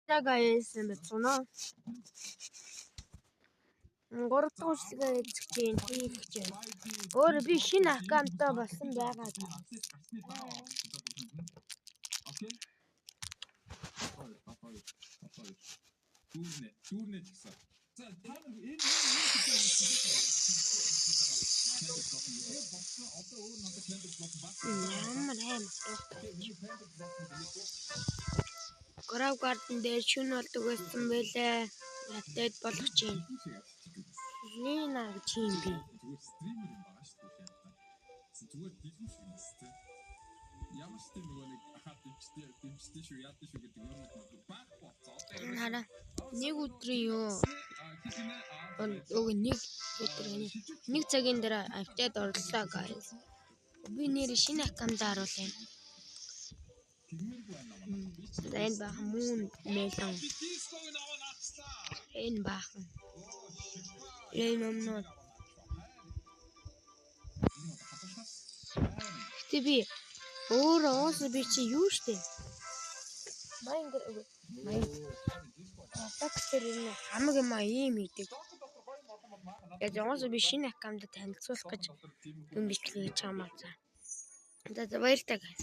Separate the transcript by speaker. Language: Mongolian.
Speaker 1: За guys, байна уу? Гурав дахь үйлчлэгээ хийж чинь хийх гэж байна. Өөрөө би шинэ account аа болсон байгаа.
Speaker 2: Okay. 2 2 2 дүүрнэ дүүрнэ ч гэсэн. За, та нар энэ одоо өөр надад Candy Block баг.
Speaker 1: Ямар аймар дуутай. Grow Garden дээр шүн болдог байсан байлээ. Update болгож чинь. Лина гэж юм би.
Speaker 2: Зүгээр streamer юм байгаа шүү дээ. Зүгээр дэлгүүр шиг юм байна. Ямар ч тийм нөгөө нэг ахаа дэмжтэй дэмжтэй шүү, яадсан шүү гэдэг юм уу байхгүй болцоо.
Speaker 1: Хараа, нэг өдрийн юу? Уг нэг өдөр, нэг цагийн дараа update орлоо, guys. Би нэр шинэ account харуулъя. За, энэ баахан moon melon. Энэ баахан. Энэ юмнууд. Гэтэ би өөрөө уусаа би чи юу штэ. Minecraft Roblox дээр энэ хамаг юм а ийм хийдэг. Яг уусаа би шинэ account танилцуулах гэж юм бичлэг хийж байгаа маа. За за, баяртай, guys.